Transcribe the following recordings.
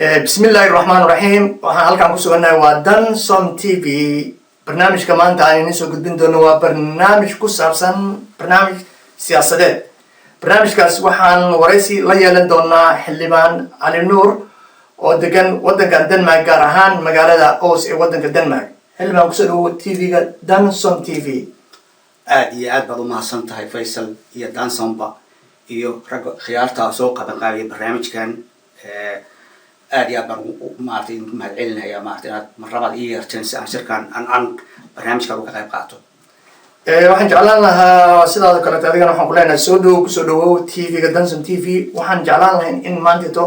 Bismi illaahi raxmaan raxiim. Waxaan halkaan ku sugannahay waa Dansom TV. Barnaamijka maanta aan idiin soo gudbin doono waa barnaamij ku saabsan barnaamij siyaasadeed. Barnaamijkaas waxaan waraysi la yeelan doonaa Xildhibaan Cali Nuur oo degan waddanka Denmark, gaar ahaan magaalada Aarhus ee waddanka Denmark. Xildhibaan, kusoo dhawo TV-ga Dansom TV. Aada iyo aad baad umahadsan tahay, Faysal iyo Dansomba iyo ragga khiyaartaa soo qaban qaabaya barnaamijkan. Aad iyo aad baan maaragtay idinku mahad celinaya, maaragtay, inaad marlabaad ii yeerteen si aan shirkan aan barnaamijkan uga qayb qaato. Waxaan jeclaan lahaa sidaado kaleeto adigana waxaan ku leenahay soo dhawow, kusoo dhawow TV-ga Dansom TV. Waxaan jeclaan lahayn in maantito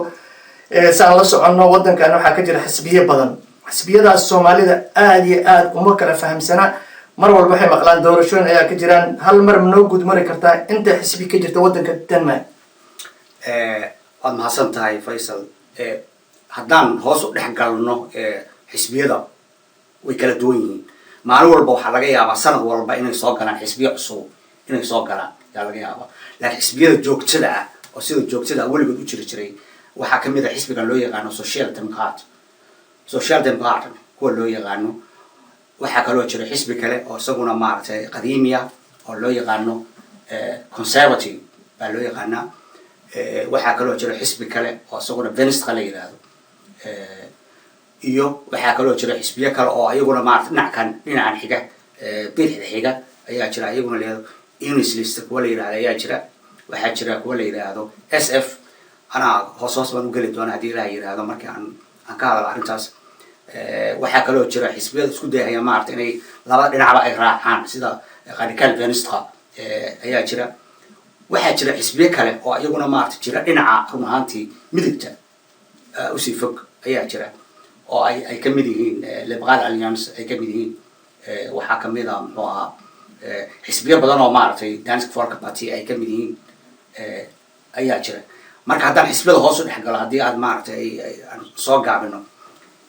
saan la soconno, waddankan waxaa ka jira xisbiye badan. Xisbiyadaas Soomaalida aada iyo aad uma kala fahamsana. Mar walba waxay maqlaan doorashooyin ayaa ka jiraan. Hal mar ma noo guud mari kartaa inta xisbi ka jirta waddanka Denmark? Waad mahadsan tahay, Faysal. Haddaan hoos u dhex galno, xisbiyada way kala duwan yihiin. Maalin walba waxaa laga yaabaa, sanad walba inay soo galaan xisbiyo cusub, inay soo galaan yaa laga yaabaa. Laakiin xisbiyada joogtada ah oo sida joogtada ah weligood u jiri jiray waxaa kamid a xisbigan loo yaqaano Social Democrat, Social Democrat kuwa loo yaqaano. Waxaa kaloo jira xisbi kale oo isaguna maaragtay qadiimiya oo loo yaqaano Conservative baa loo yaqaanaa. Waxaa kaloo jira xisbi kale oo isaguna Venstre la yidhaahdo, iyo waxaa kaloo jira xisbiyo kale oo ayaguna maarata dhinacan dhinacan xiga, bidixda xiga ayaa jira, ayaguna la yihahdo Enhedslisten kuwa la yidhahdo ayaa jira. Waxaa jira kuwa la yidhaahdo SF. Anaa hoos hoos baan ugeli doona haddii Ilaah yidhaahdo markii aan ka hadalo arrintaas. Waxaa kaloo jira xisbiyada isku dayahaya maarata inay labada dhinacba ay raacaan, sida Radikale Venstre ayaa jira. Waxaa jira xisbiyo kale oo iyaguna maarata jira dhinaca run ahaantii midigta usii fog ayaa jira, oo ay kamid yihiin Liberal Alliance ay kamid yihiin. Waxaa kamid a, muxuu ahaa, xisbiyo badan oo maaragtay Dansk Folkeparti ay kamid yihiin ayaa jira. Marka haddaan xisbiyada hoos u dhex galo, haddii aad maaragtay aan soo gaabino,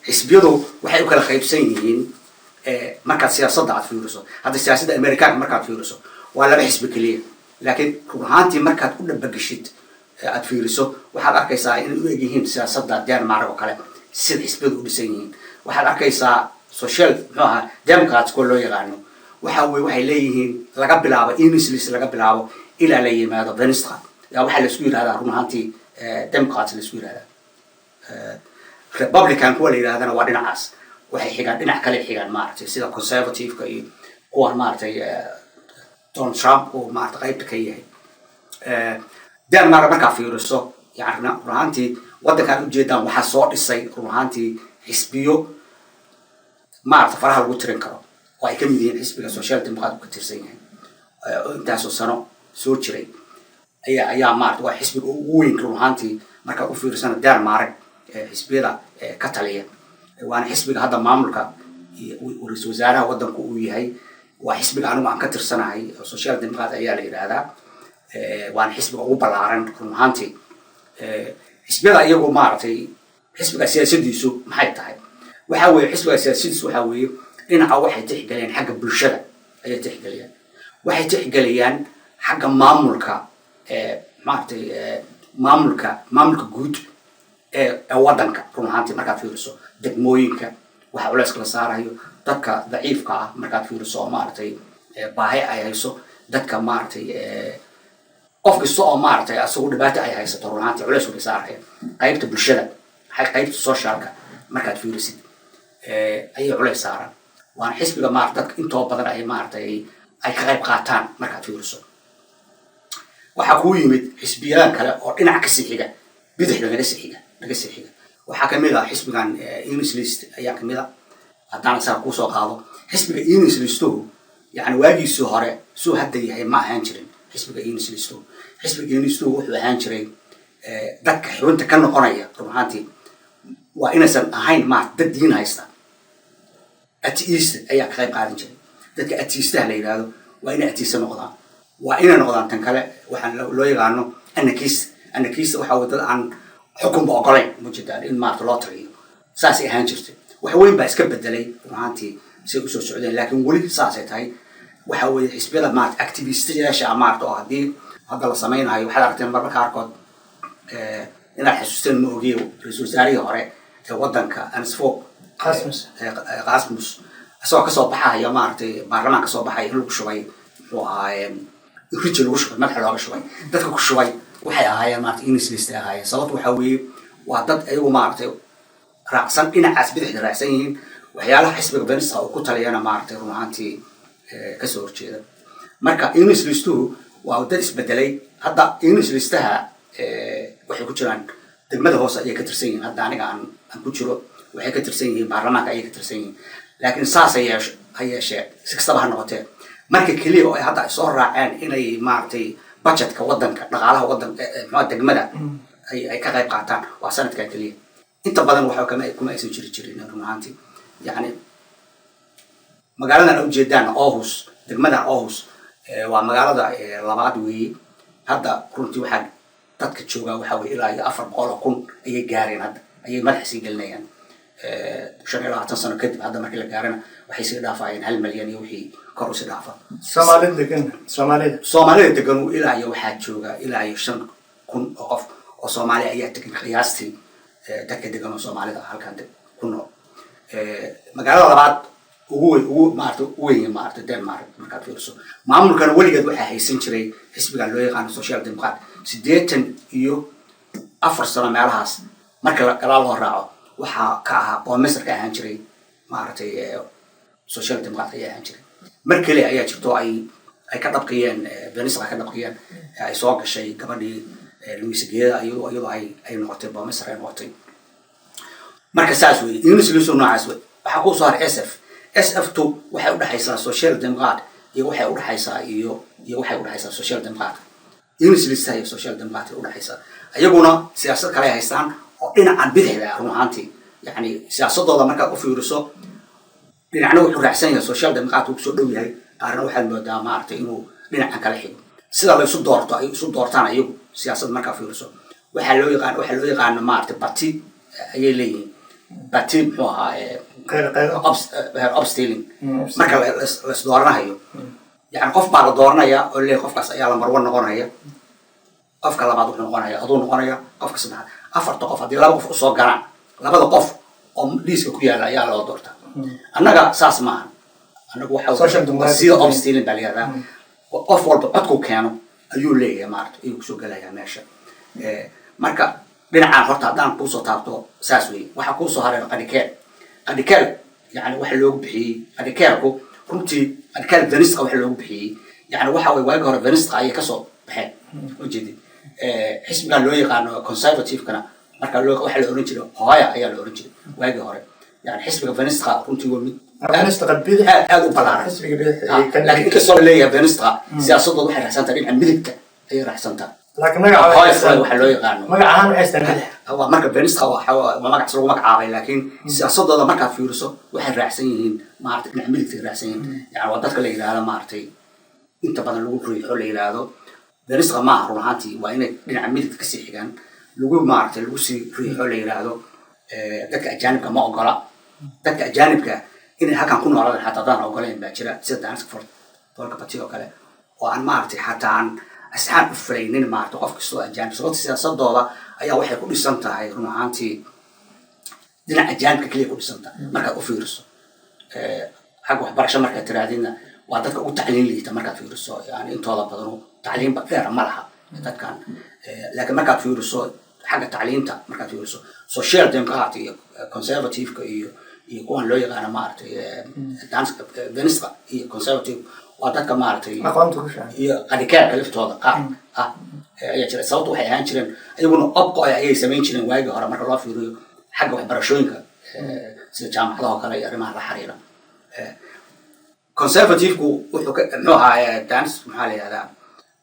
xisbiyadu waxay u kala qaybsan yihiin, markaad siyaasadda aad fiiriso, hadda siyaasadda Amerikaanka markaad fiiriso, waa laba xisbi keliya. Laakiin run ahaantii markaad u dhabageshid, aad fiiriso, waxaad arkaysaa inay u egyihiin siyaasadda Denmark oo kale sida xisbiyadu u dhisan yihiin. Waxaad arkaysaa Social, muxuu ahaa, Democrats kuwa loo yaqaano, waxa weye waxay leeyihiin laga bilaabo Enhedslisten, laga bilaabo ilaa la yimaado Venstre, yaa waxaa la isku yidhahdaa run ahaantii Democrats la isku yidhahdaa. Republican kuwa la yidhahdana waa dhinacaas, waxay xigaan dhinac kale xigaan, maaragtay, sida Conservative-ka iyo kuwan maaragtay Donald Trump uu maarata qaybta ka yahay. Denmark markaa fiiriso, yani run ahaantii waddankaan ujeedaan waxaa soo dhisay run ahaantii xisbiyo maarata faraha lagu tirin karo, oo ay kamid yihiin xisbiga Social Democrat uu ka tirsan yahay intaasoo sano soo jiray ayaa maarata waa xisbiga ugu weyn run ahaantii markaad u fiirsana Denmark xisbiyada ka taliya. Waana xisbiga hadda maamulka ra-iisul wasaaraha waddanku uu yahay. Waa xisbiga anigu aan ka tirsanahay, Social Democrat ayaa la yidhaahdaa, waana xisbiga ugu ballaaran run ahaantii xisbiyada. Iyagu maaragtay xisbiga siyaasadiisu maxay tahay? Waxa weeye xisbiga siyaasadiisu waxa weeye dhinaca waxay tixgeliyaan xagga bulshada ayay tixgeliyaan, waxay tixgeliyaan xagga maamulka, maaragtay, maamulka guud ee waddanka. Run ahaantii markaad fiiriso degmooyinka waxa culeyska la saarayo, dadka daciifka ah markaad fiiriso oo maaragtay baahi ay hayso, dadka maaragtay qof kasta oo maaragtay asagu dhibaato ay haysato, run ahaantii culeys bay saaraya. Qaybta bulshada, qaybta socialka markaad fiirisid ayay culeys saaraan. Waana xisbiga maarata dadka intoo badan ay maaragtay ay ka qayb qaataan markaad fiiriso. Waxaa kuu yimid xisbiyadan kale oo dhinac kasii xiga, bidixda naga sii xiga. Waxaa kamid ah xisbigan Enhedslisten ayaa kamid a. Haddaan isaga kuusoo qaado, xisbiga Enhedslistuhu yani waagiisii hore suu hadda yahay ma ahaan jirin. Xisbiga Enhedslistuhu wuxuu ahaan jiray dadka xubinta ka noqonaya run ahaantii waa inaysan ahayn maarata dad diin haysta. Ateist ayaa ka qayb qaadan jiray. Dadka ateistaha la yidhahdo waa inay ateist noqdaan, waa inay noqdaan. Tan kale waxaan loo yaqaano anarchist. Anarchist waxa way dad aan xukunba ogolayn mujeedaan in maarata loo taliyo. Saasay ahaan jirtay. Wax weyn baa iska bedelay run ahaantii say usoo socdeen, laakiin weli saasay tahay. Waxa weeye xisbiyada maarata activistayaasha maarata oo haddii hadda la samaynayo, waxaad aragteen marmarka qaarkood, inaad xasuusteen ma ogiye, ra-iisul wasaarihii hore ee waddanka Anders Fogh Rasmus. Rasmus, isagoo kasoo baxaya, maaragtay, baarlamaan kasoo baxaya, in lagu shubay, muxuu ahaa, riji lagu shubay, madaxa looga shubay. Dadka ku shubay waxay ahaayeen, maaragtay, Enhedslisten ay ahaayeen. Sababtu waxaa weeye waa dad iyagu, maaragtay, raacsan dhinacaas bidixda raacsan yihiin, waxyaalaha xisbiga Venstre uu ku taliyana, maaragtay, run ahaantii kasoo horjeeda. Marka Enhedslistuhu waa dad isbedelay. Hadda Enhedslistaha waxay ku jiraan degmada hoose ayay ka tirsan yihiin. Hadda aniga aan ku jiro waxay ka tirsan yihiin baarlamaanka ayay ka tirsan yihiin, laakiin saas ha yeesho ha yeeshee, si kastaba ha noqotee, marka keliya oo ay hadda ay soo raaceen inay, maaragtay, budgetka waddanka, dhaqaalaha waddanka, muxuu, degmada ay ka qayb qaataan waa sanadkaa keliya. Inta badan waxa kuma aysan jiri jirin run ahaantii. Yacni magaaladan ujeedaan Aarhus, degmadan Aarhus, waa magaalada labaad weeye. Hadda runtii waxaa dadka joogaa waxaa weye ilaa iyo 400,000 ayay gaareen. Hadda ayay madaxa sii gelinayaan. 25 sano kadib hadda markii la gaarana waxay sii dhaafayeen 1 milyan iyo wixii kor usii dhaafa. Soomaalida degan, Soomaalida? Soomaalida degan ilaa iyo waxaa jooga ilaa iyo 5,000 oo qof oo Soomaali ayaa degan qiyaastii, dadka degan oo Soomaalida halkan ku nool. Magaalada labaad ugu weyn, ugu, maarata, u weyn, maarata, Denmark markaad fiiriso. Maamulkana weligeed waxaa haysan jiray xisbiga loo yaqaano Social Democrat. 84 sano meelahaas marka gadaal loo raaco waxaa ka ahaa borgmester ka ahaan jiray, maaragtay, Social Democrat ayaa ahaan jiray. Mar kale ayaa jirto ay ka dhabqiyeen, Venstre ka dhabqiyeen, ay soo gashay gabadhii Louise Gede, iyadoo ay noqotay borgmester ay noqotay. Marka saas weye Enhedslisten noocaas wey. Waxaa kuu soo haray SF. SF tu waxay udhexaysaa Social Democrat iyo waxay udhexaysaa iyo waxay udhexaysaa Social Democrat. Enhedslisten iyo Social Democrat ay udhexaysaa. Iyaguna siyaasad kale ay haystaan oo dhinacan bidixda ah run ahaantii. Yacni siyaasadooda markaad u fiiriso, dhinacna wuxuu raacsan yahay Social Democrat uu kusoo dhow yahay, qaarna waxaad moodaa, maaragtay, inuu dhinacan kala xigo. Sida la isu doorto ay isu doortaan iyagu siyaasad markaa fiiriso, waxaa loo yaqaano, maaragtay, parti ayay leeyihiin, parti, muxuu ahaa, qayb qayb opstilling. Marka la is dooranayo, yani qof baa la dooranaya oo leeyahay qofkaas ayaa lambar one noqonaya, qofka labaad wuxuu noqonaya aduu noqonaya, qofka saddexaad. Afarta qof haddii laba qof usoo galaan, labada qof oo liiska ku yaala ayaa loo doortaa. Annaga saas maaha. Annagu waxa Social democratic. Sida opstilling baa la yihahdaa. Qof walba codku keeno ayuu leeyahay, maarata, ayuu kusoo gelayaa meesha. Marka dhinacaan horta haddaan kuusoo taabto saas wey. Waxaa kuusoo haray Radikal. Radikal yani waxa loogu bixiyey Radikalku runtii Radikal Venstre waxa loogu bixiyey, yani waxa way waagi hore Venstre ayay kasoo baxeen, ujeedid xisbigan loo yaqaano Conservative-kana marka loo waxaa la oran jiray Højre ayaa la oran jiray waagii hore. Yani xisbiga Venstre runtii waa mid Venstre bidix. Aad aad u ballaaran. Xisbiga bidix. Laakiin inkastoo la leeyahay Venstre siyaasadooda waxay raacsantahay dhinaca midigta ayay raacsantahay. Laakiin magaca Højre waxaa loo yaqaano. Magac ahaan waxay haystaan bidix. Waa marka Venstre waa magacaas lagu magacaabay, laakiin siyaasadooda markaad fiiriso waxay raacsan yihiin, maaragtay, dhinaca midigta ay raacsan yihiin. Yani waa dadka la yidhaahdo, maaragtay, inta badan lagu riixo la yidhaahdo Venstre maaha run ahaantii, waa inay dhinaca midigta kasii xigaan, lagu, maaragtay, lagu sii riixo la yidhaahdo dadka ajaanibka ma ogola. Dadka ajaanibka inay halkan ku noolaadaan xataa haddaan ogoleyn baa jira, sida Dansk Folkeparti oo kale, oo aan, maaragtay, xataa aan asxaan u filaynin, maaragtay, qof kastoo ajaanib. Sababta siyaasadooda ayaa waxay ku dhisan tahay run ahaantii dhinaca ajaanibka keliya ku dhisan tahay. Markaad u fiiriso xagga waxbarasho markaad tirahdidna, waa dadka ugu tacliin liita markaad fiiriso. Yani intooda badanu tacliinba dheera ma laha dadkan. Laakiin markaad fiiriso xagga tacliinta, markaad fiiriso Social Democrat iyo Conservative-ka iyo kuwan loo yaqaano, maaragtay, Dansk Venstre iyo Conservative, waa dadka, maaragtay, aqoonta ku fiican. Iyo Radikalka laftooda qaar ah ayaa jira. Sababta waxay ahaan jireen iyaguna opqo ayay samayn jireen waagii hore marka loo fiiriyo xagga waxbarashooyinka, sida jaamacadaha oo kale iyo arrimaha la xiriira. Conservative-ku wuxuu ka, muxuu ahaa, Dans, maxaa la yihahdaa,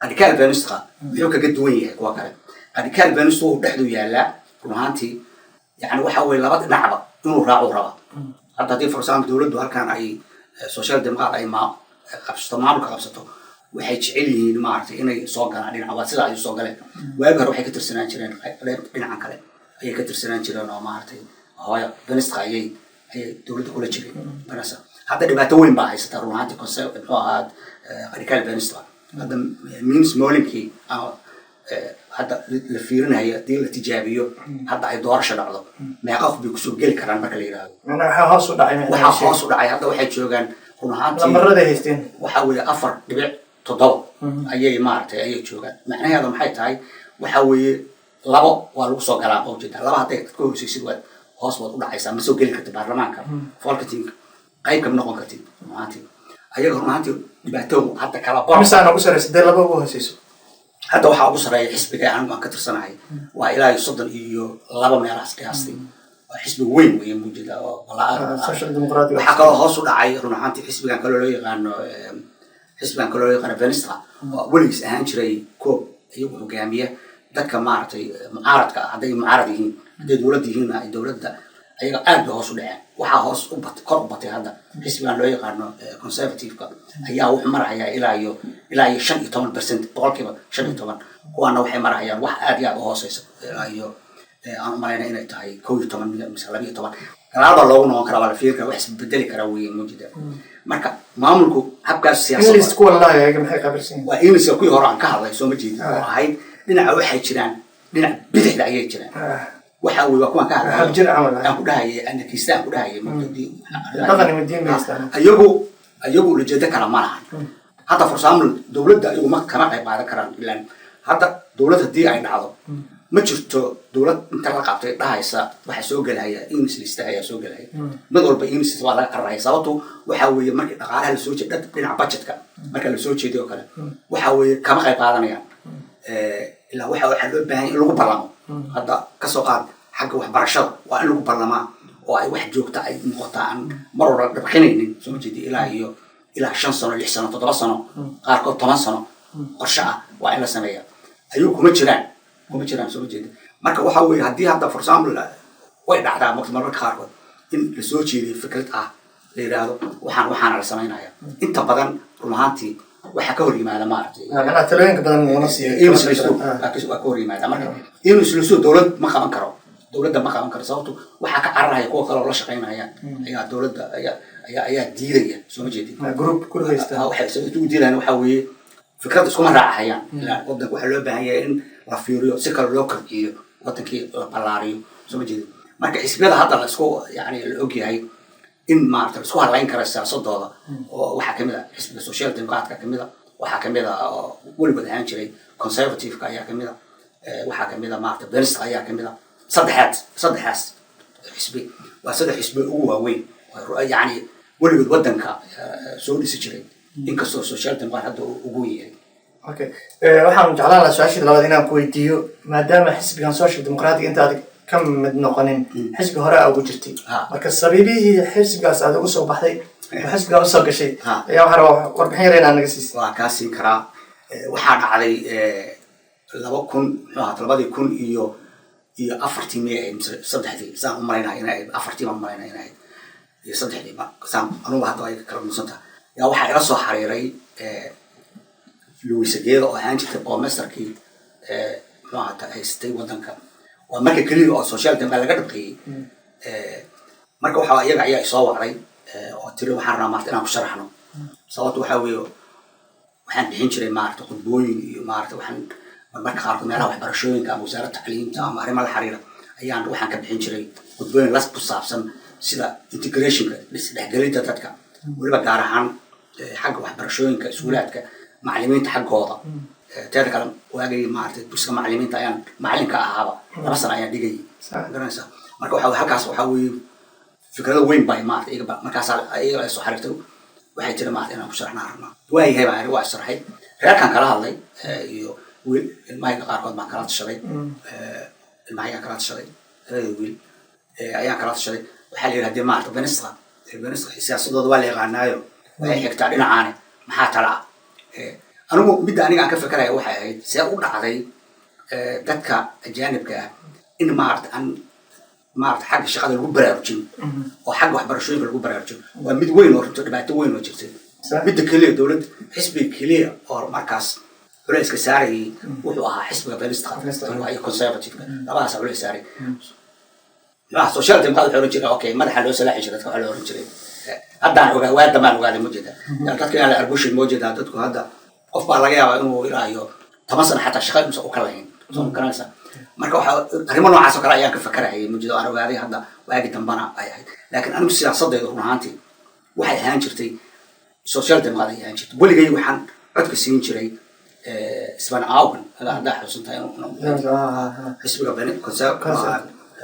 Radikal Venstre muxuu kaga duwan yahay kuwa kale? Radikal Venstre wuxuu dhexdu yaalaa run ahaantii. Yani waxa weye laba dhinacba inuu raacu raba. Hadda haddii, for example, dowladdu halkan ay Social Democrat ay qabsato, maamulka qabsato, waxay jecel yihiin, maaragtay, inay soo galaan dhinaca. Waa sida ay soo galeen. Waagi hore waxay ka tirsanaan jireen dhinacan kale ayay ka tirsanaan jireen oo, maaragtay, Højre Venstre ayay dowladda kula jireen. Markaas hadda dhibaato weyn baa haysata run ahaantii muxuu ahaa, Radikal Venstre. Hadda meningsmålingkii ama Hadda la fiirinayo, haddii la tijaabiyo, hadda ay doorasho dhacdo, meeqa qof bay kusoo geli karaan marka la yidhaahdo? Macnaha waxaa hoos u dhacay. Waxaa hoos u dhacay, hadda waxay joogaan run ahaantii Lambaraday haysteen. Waxa weeye 4.7 ayay maaragtay ayay joogaan. Macnaheedu maxay tahay? Waxa weeye labo waa lagu soo galaa, oo jeeda laba hadday ka hooseysid waad hoos baad u dhacaysaa, ma soo geli kartid baarlamaanka, Folketing qayb kama noqon kartid. Run ahaantii ayaga, run ahaantii dhibaato hadda kala bor. Misaana ugu sarreysa dee laba ugu hooseyso? Hadda waxaa ugu sarreeya xisbiga anigu aan ka tirsanahay, waa ilaa iyo 32 meelahaas qiyaastii. Waa xisbi weyn weeye, muujida oo balaa. Social Democratic. Waxaa kaloo hoos u dhacay run ahaantii xisbigan kaloo loo yaqaano Venstre, oo weligiis ahaan jiray koob iyagu hogaamiya dadka maaragtay mucaaradka ah, hadday mucaarad yihiin, hadday dowladda yihiin, ay dowladda ayaga aad bay hoos u dhaceen. Waxaa hoos u batay, kor u batay hadda xisbigan loo yaqaano Conservative-ka ayaa wuxuu marahayaa ilaa iyo 15%, 15%. Kuwaana waxay marahayaan wax aad iyo aad u hooseysa, ilaa iyo aan u malaynaya inay tahay 11 mise 12. Gadaal baa loogu noqon karaa, waa la fiiri karaa, wax isbedeli karaa weeye, mujida. Marka maamulku habkaas siyaasadda. English kuwa la ayaga maxay qaabilsan yihiin? Waa Englishka kuwii hore aan ka hadlay, soo ma jeedin, oo ahayd dhinaca waxay jiraan dhinaca bidixda ayay jiraan. Waxa weye waa kuwaan ka hadlay. Habjir camal ah. Aan ku dhahayay anarchist aan ku dhahayay. Dhaqan iyo diin bay haystaan. Ayagu ulajeedo kale ma lahan. Hadda, for example, dowladda ayagu ma kama qayb qaadan karaan, ilaan hadda dowlad haddii ay dhacdo, ma jirto dowlad inta la qabtay dhahaysa waxaa soo gelaya Enhedslisten ayaa soo gelaya. Mid walba Enhedslisten waa laga qararaya. Sababtu waxa weeye markii dhaqaalaha lasoo jeed, dhinaca budgetka marka lasoo jeediyo oo kale, waxa weeye kama qayb qaadanayaan. Ilaa waxaa loo baahan in lagu ballamo. Hadda kasoo qaad xagga waxbarashada, waa in lagu ballamaa oo ay wax joogta ay noqotaa, aan mar walba dhabqinaynin, soo ma jeedi, ilaa 5 sano, 6 sano, 7 sano, qaarkood 10 sano qorshe ah waa in la sameeyaa. Ayuu kuma jiraan, soo ma jeedi. Marka waxa weeye haddii hadda, for example, way dhacdaa marmarka qaarkood in lasoo jeediyo fikrad ah, la yidhaahdo waxaana la samaynaya. Inta badan run ahaantii waxaa ka hor yimaada maaragtay. Macnaha talooyinka badan lama siiyo. Enhedslisten waa ka hor yimaada. Marka Enhedslisten dowlad ma qaban karo, dowladda ma qaban karo, sababto waxaa ka cararaya kuwa kale oo la shaqaynaya ayaa dowladda ayaa diidaya, soo ma jeedin. Group group haysta. Waxay sababta u diidayaan waxaa weeye fikrad iskuma raacahayaan. Ilaa wadanka waxaa loo baahan yahay in la fiiriyo, si kale loo kobciyo wadankii, la ballaariyo, soo ma jeedin. Marka xisbiyada hadda la isku yani la ogyahay in maarata la isku hadlayn kara siyaasadooda oo waxaa kamid ah xisbiga Social Democratka kamid a, waxaa kamid ah oo weligood ahaan jiray Conservative-ka ayaa kamid a, waxaa kamid a maarata Venstre ayaa kamid a. Saddexaas xisbi waa saddex xisbi ugu waaweyn yani weligood wadanka soo dhisi jiray, inkastoo Social Democrat hadda uu ugu yahay. Okay, waxaan jeclaan lahaa su-aashii labaad inaan ku weydiiyo, maadaama xisbigan Social Democratic intaad ka mid noqonin xisbi hore aa ugu jirtay, marka sababihii xisbigaas aad ugu soo baxday oo xisbigaa usoo gashay ayaa waxaan rabaa warbixin yar inaad naga siisay. Waa kaa siin karaa. Waxaa dhacday 2000, muxuu ahaa, 2004-tii miyay ahayd mise saddexdii? Saan u malaynaya inay ahayd afartii baan u malaynaya inay ahayd iyo saddexdii saan anugu hadda ay kala dhunsan tahay. Yaa waxaa ila soo xiriiray Louise Geeda oo ahaan jirtay borgmesterkii muxuu ahaa haystay wadanka. Waa marka keliya oo Social Democrat laga dhabqeeyey. Marka waxa iyaga ayaa isoo wacday oo tiri waxaan rabaa maarata inaan ku sharaxno. Sababta waxaa weeye waxaan bixin jiray maarata khudbooyin iyo maarata waxaan marmarka qaarkood meelaha waxbarashooyinka ama wasaaradda tacliinta ama arrimo la xiriira ayaan waxaan ka bixin jiray khudbooyin las ku saabsan sida integrationka, isdhexgelinta dadka, weliba gaar ahaan xagga waxbarashooyinka, iskuulaadka, macallimiinta xaggooda. Teeda kale waagay maarata dugsiga macallimiinta ayaan macallinka ahaaba, 2 sano ayaan dhigayay. Garanaysaa? Marka waxa halkaas waxaa weeye fikrado weyn bay maarata iyaga markaasaa iyaga ay soo xariirtay, waxay tiri maarata inaan ku sharaxnaa rabnaa. Waayahay baan waa sharaxay, reerkaan kala hadlay iyo wiil ilmahayga qaarkood baan kala tashaday, ilmahaygaan kala tashaday, labada wiil ayaan kala tashaday. Waxaa la yidhi hadii maarata Venstre siyaasadooda waa la yaqaanaayo, waxay xigtaa dhinacaane, maxaa tala ah? Anigu midda aniga aan ka fekeraya waxay ahayd see u dhacday dadka ajaanibka ah in maarata aan maarata xagga shaqada lagu baraarujin oo xagga waxbarashooyinka lagu baraarujin. Waa mid weyn oo runto dhibaato weyn oo jirtay. Midda keliya dowladda xisbiga keliya oo markaas culayska saarayay wuxuu ahaa xisbiga Venstre iyo Conservative-ka, labadaas culays saaray. Muxuu Social Democrat waxay oran jiray, okay, madaxa loo salaaxi jiray dadka. Waxaa la oran jiray, haddaan ogaa, waa dambaan ogaaday, ma jeeda dadka inaan la arbushin, ma jeedaa. Dadku hadda qof baa laga yaabaa inuu ilaa iyo 10 sano xataa shaqa inuusan u ka lahayn. Soo ma garanaysaa? Marka waxa arrimo noocaas oo kale ayaan ka fakarayay mujado aan ogaaday hadda waagi dambana ay ahayd. Laakiin anigu siyaasadaydu run ahaantii waxay ahaan jirtay social democrat ay ahaan jirtay. Weligay waxaan codka siin jiray Svend Auken, haddaa xusuntahay, xisbiga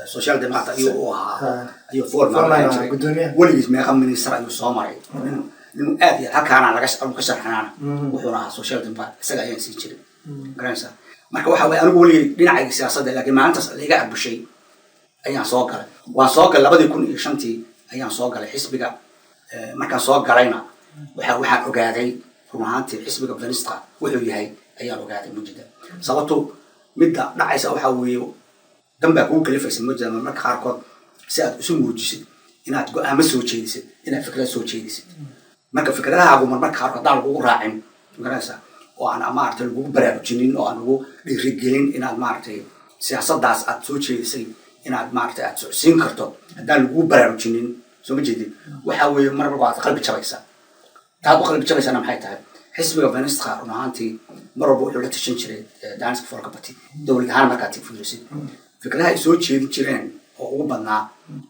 social democrat ayuu u ahaa, ayuu formand ahaan jiray. Gudoomiyaha. Weligiis meeqa minister ayuu soo maray, inuu aad iyo halkaana laga ka sharxanaana wuxuuna ahaa social democrat, isaga ayaan siin jiray, garanaysaa? Marka waxa weye anigu weligay dhinacayga siyaasadda, laakiin maalintaas laiga arbushay ayaan soo galay. Waan soo galay 2005-tii ayaan soo galay xisbiga. Markaan soo galayna waxaan ogaaday run ahaantii xisbiga Venstre wuxuu yahay ayaan ogaaday, mujida. Sababto midda dhacaysa waxaa weeye dan baa kugu kalifaysa, mujida, marmarka qaarkood si aad isu muujisid inaad go-aamo soo jeedisid, inaad fikrad soo jeedisid. Marka fikradahaagu marmarka qaarkood haddaan lagugu raacin, garanaysaa, oo aan maaragtay lagugu baraarujinin oo aan lagu dhiirigelin inaad maaragtay siyaasaddaas aad soo jeedisay inaad maaragtay aad socodsiin karto, haddaan lagugu baraarujinin, soo ma jeedin, waxa weeye mar walba waad qalbi jabaysaa. Taad u qalbi jabaysana maxay tahay? Xisbiga Venstre run ahaantii mar walba wuxuu la tashan jiray Dansk Folkeparti dowlad ahaan. Markaad fiirisid fikradaha ay soo jeedin jireen oo ugu badnaa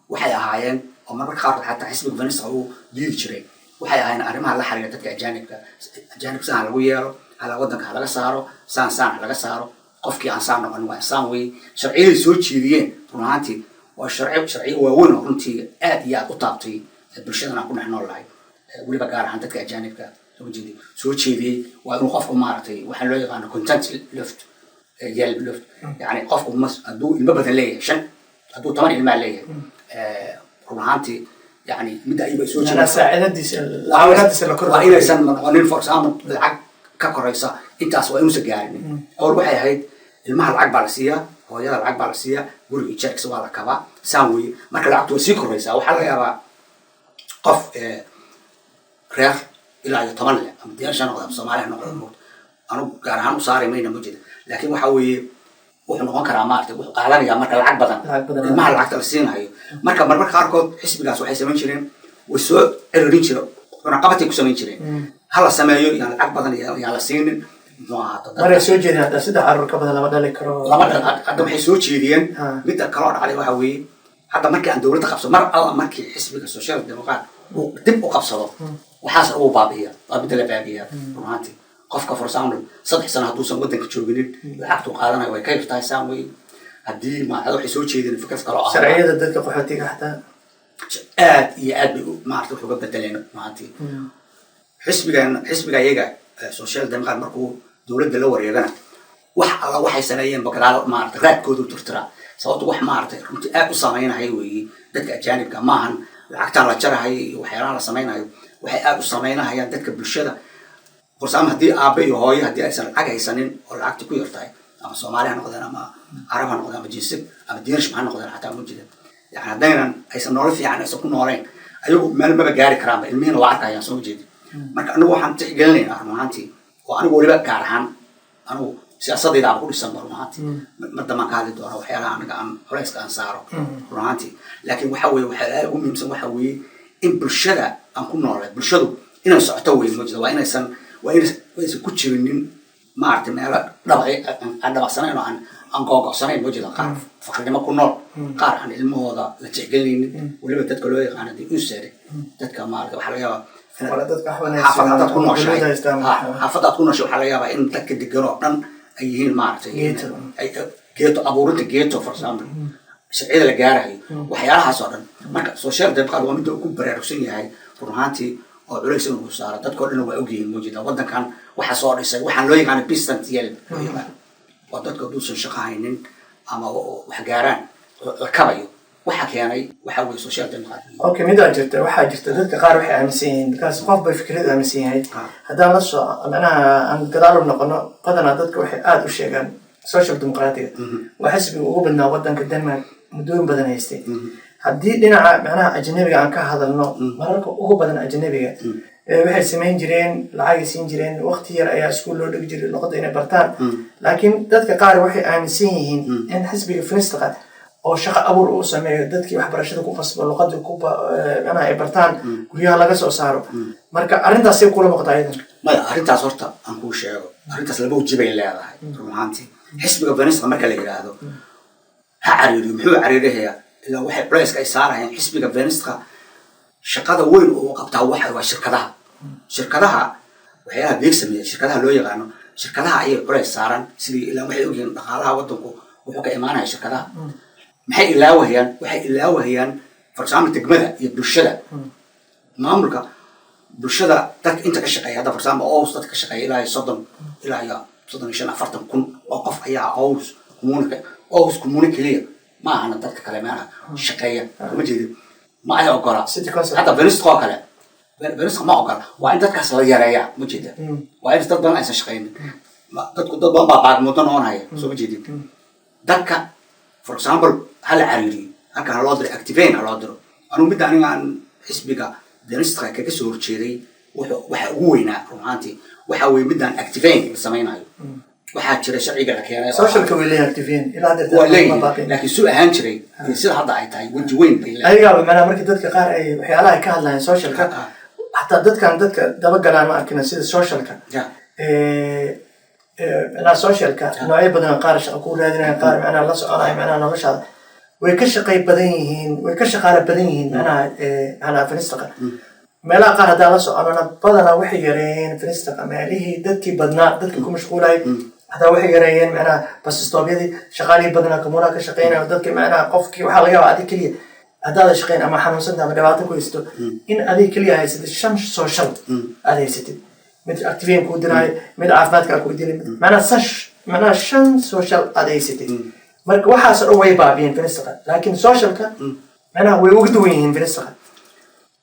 waxay ahaayeen, oo marmarka qaarkood xataa xisbiga Venstre uu diidi jiray, waxay ahaayeen arrimaha la xiriira dadka ajaanibka. Ajaanib saan ha lagu yeelo, hala waddanka ha laga saaro, saan saan ha laga saaro, qofkii aan saan noqon waa insaan wey. Sharciyaday soo jeediyeen run ahaantii waa sharciyo waaweyn oo runtii aad iyo aad u taabtay bulshadan aan ku dhex nool lahay, weliba gaar ahaan dadka ajaanibka. Soo jeediyey, soo jeediyey waa inuu qofku maaragtay waxaa loo yaqaano kontanthjælp, hjælpeloft, yani qofku mas hadduu ilmo badan leeyahay, shan, hadduu 10 ilmaa leeyahay, run ahaantii yani midda ayagu ay soo macnaha jeediyeen saacidadiisa, caawinaadiisa la kor waa inaysan noqonin, for example, lacag ka koraysa intaas waa inuusan gaarinin. Awal waxay ahayd ilmaha lacag baa la siiyaa, hooyada lacag baa la siiyaa, guriga ijaarkiisa waa la kabaa, saan weeye. Marka lacagtu way sii koraysaa. Waxaa laga yaabaa qof reer ilaa iyo 10 leh, ama diyaarsha ha noqda ama Soomaali ha noqda, moogta, anigu gaar ahaan u saari mayna, ma jira. Laakiin waxa weeye wuxuu noqon karaa maaragtay wuxuu qaadanayaa marka lacag badan. Lacag badan. Ilmaha lacagta la siinayo. Marka marmarka qaarkood xisbigaas waxay samayn jireen, way soo ciririn jireen, cunaqabatay ku samayn jireen, ha la sameeyo yaan lacag badan yaan la siinin, muxuu ahaa dadka. Maray soo jeedin hadda saddex caruur ka badan lama dhali karo. Lama hadda waxay soo jeediyeen. Midda kaloo dhacday waxa weeye hadda markii aan dowladda qabsado, mar alla markii xisbiga social democrat uu dib u qabsado, waxaas uu baabi'iya, waa midda la baabi'iya run ahaantii. Qofka, for example, 3 sano hadduusan waddanka jooginin, lacagtuu qaadanayo way ka yartahay, saan wey. Haddii ma waxay soo jeedeen fikrad kaloo ah. Sharciyada dadka qaxootiga xataa. Aad iyo aad bay maarata wax uga bedeleen run ahaantii xisbigan, xisbiga iyaga social democrat markuu dowladda la wareegana, wax alla waxay sameeyeen bagadaal maarata raadkoodu tirtiraa. Sababto wax maaragtay runtii aad u sameynaya weeye dadka ajaanibka maahan lacagtaan la jarahayo iyo waxyaalaha la sameynayo, waxay aad u sameynahayaan dadka bulshada. For example, haddii aabe iyo hooyo haddii aysan lacag haysanin oo lacagti ku yartahay, ama Soomaali ha noqdeen ama Carab ha noqdeen ama jinsib ama Danish ha noqdeen xataa, ma jira, yani haddaynan aysan nolol fiican aysan ku nooleyn, ayagu meel maba gaari karaanba, ilmihiina waa arkayaan, soo ma jeedi? Marka anigu waxaan tixgelinaynaa run ahaantii, oo anigu weliba gaar ahaan anigu siyaasadaydaaba ku dhisanba run ahaantii, mar dambaan ka hadli doona waxyaalaha aniga aan culayska aan saaro run ahaantii. Laakiin waxa weeye waxyaalaha ugu muhiimsan waxa weeye in bulshada aan ku noolay, bulshadu inay socoto wey, mujida, waa inaysan ku jirinin maaragtay meelo dhabaqi aan dhabaqsanayn oo aan googo'sanayn, mujida, qaar faqrinimo ku nool, qaar aan ilmahooda la tixgelinaynin, weliba dadka loo yaqaano de usere, dadka maaragtay waxaa laga yaabaa Wala dadka waxba xaafad haddaad ku nooshahay dowladda haystaan. Ha, xaafadda aad ku nooshahay waxaa laga yaabaa in dadka degan oo dhan ay yihiin maaragtay Ghetto. Ghetto, abuurinta ghetto, for example, sharciyada la gaarayo, waxyaalahaas oo dhan. Marka social democrat waa midda uu ku baraarugsan yahay run ahaantii oo culays inuu saaro. Dadka oo dhan waa ogyihiin, mujida, waddankan waxa soo dhisay waxaan loo yaqaano bistandshjælp loo yaqaano, waa dadka hadduusan shaqo haynin ama wax gaaraan la kabayo. Waxa keenay waxa weeye social democrat. Okay, midaa jirta, waxaa jirta dadka qaar waxay aaminsan yihiin, because qof bay fikrad aaminsan yahay. Haddaan la soo macnaha aan gadaal u noqono, badanaa dadka waxay aada u sheegaan social democratiga waa xisbiga ugu badnaa wadanka Denmark, muddooyin badan haystay. Haddii dhinaca macnaha ajnabiga aan ka hadalno, mararka ugu badan ajnabiga waxay samayn jireen lacagay siin jireen, waqti yar ayaa iskuul loo dhigi jiray luqadda inay bartaan. Laakiin dadka qaar waxay aaminsan yihiin in xisbiga Venstre oo shaqo abuur uu sameeyo, dadkii waxbarashada ku qasbo, luqadii ku macnaha ay bartaan, guryaha laga soo saaro. Marka arrintaas say kula muuqataa iyadan? Maya, arrintaas horta aan kuu sheego, arrintaas laba waji bay leedahay run ahaantii. Xisbiga Venstre marka la yidhaahdo ha cariiriyo, muxuu cariirihayaa? Ilaa waxay culayska ay saarayaan xisbiga Venstre, shaqada weyn oo uu qabtaa waxa waa shirkadaha. Shirkadaha waxyaalaha beeg sameeya, shirkadaha loo yaqaano, shirkadaha ayay culays saaran. Sidii ilaa waxay ogyihiin dhaqaalaha waddanku wuxuu ka imaanaya shirkadaha. Maxay ilaawahayaan? Waxay ilaawahayaan, for example, degmada iyo bulshada, maamulka bulshada, dadka inta ka shaqeeya. Hadda, for example, Aarhus dadka ka shaqeeya ilaa iyo 30 ilaa iyo 35, 40 kun oo qof ayaa Aarhus kommuneka, Aarhus Kommune keliya ma ahana, dadka kale meelaha shaqeeya kuma jeedin, ma ay ogola. City council. Hadda Venstre oo kale, Venstre ma ogola. Waa in dadkaas la yareeyaa, ma jeeda? Waa in dad badan aysan shaqeynin. Dadku dad badan baa baagmuddo noqonaya, soo ma jeedin? Dadka, for example, ha la cariiriyo, halkan ha loo diro aktivering, ha loo diro. Anugu midda aniga aan xisbiga Venstre kaga soo horjeeday wuxuu waxa ugu weynaa run ahaantii waxa weeye midaan aktivering la samaynayo. Waxaa jira sharciga la keenay oo Socialka way leeyihin aktivering ilaa hadda. Waa leeyihin, laakiin suu ahaan jiray iyo sida hadda ay tahay weji weyn bay leeyihin. Ayagaaba macnaha markii dadka qaar ay waxyaalaha ay ka hadlayaan socialka, xataa dadkan dadka dabagalaan ma arkina sida socialka. Macnaha socialka noocyo badan, qaar shaqo ku raadinaya, qaar macnaha la soconaya macnaha noloshaada, way ka shaqay badan yihiin, way ka shaqaale badan yihiin macnaha Venstreka. Meelaha qaar haddaan la soconona, badanaa waxay yareeyeen Venstreka meelihii dadkii badnaa, dadkii ku mashquulayay. Hataa waxay yareeyeen macnaha bus stopyadii, shaqaalihii badnaa kommunaha ka shaqeynaya. Dadkii macnaha qofkii waxaa laga yaabaa adig keliya haddaada shaqeyn ama xanuunsanta ama dhibaato ku haysto, in adig keliya haysatid shan social aad haysatid: mid aktivering kuu diraayo, mid caafimaadka kuu diray, macnaha sash, macnaha shan social aad haysatid. Marka waxaas oo dhan way baabiyeen Venstreka, laakiin socialka macnaha way uga duwan yihiin Venstreka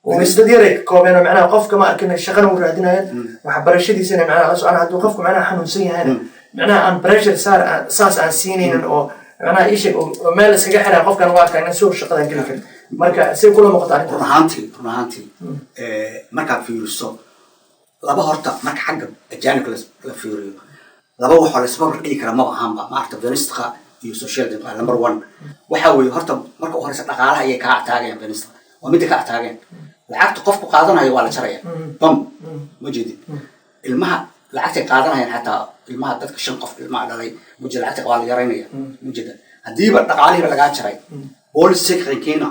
oo dad yaray ka koobeen oo macnaha qofka ma arkin shaqana u raadinayaan, waxbarashadiisana macnaha la socon. Hadduu qofku macnaha xanuunsan yahayna, macnaha aan pressure saar saas aan siinaynin oo macnaha isheg oo meel iskaga xiraa qofkan u arkaa inaan soo shaqadan geli karin. Marka say kula muuqata arrinta? Run ahaantii, markaad fiiriso laba, horta marka xagga ajaanibka la fiiriyo, laba waxoo la isbarbar dhigi kara maba ahaanba, maaragta, Venstre iyo Social Democrat. Number one waxa weeye, horta marka u horeysa dhaqaalaha ayay kaa ataagayaan. Venstre waa midda ka ataageen. Lacagta qofku qaadanayo waa la jaraya, bam, ma jeedid? Ilmaha lacagtay qaadanayaan, xataa ilmaha dadka shan qof ilmaha dhalay, ma jeeda, lacagta waa la yaraynaya, ma jeeda? Haddiiba dhaqaalihiiba lagaa jaray, boligsikringkiina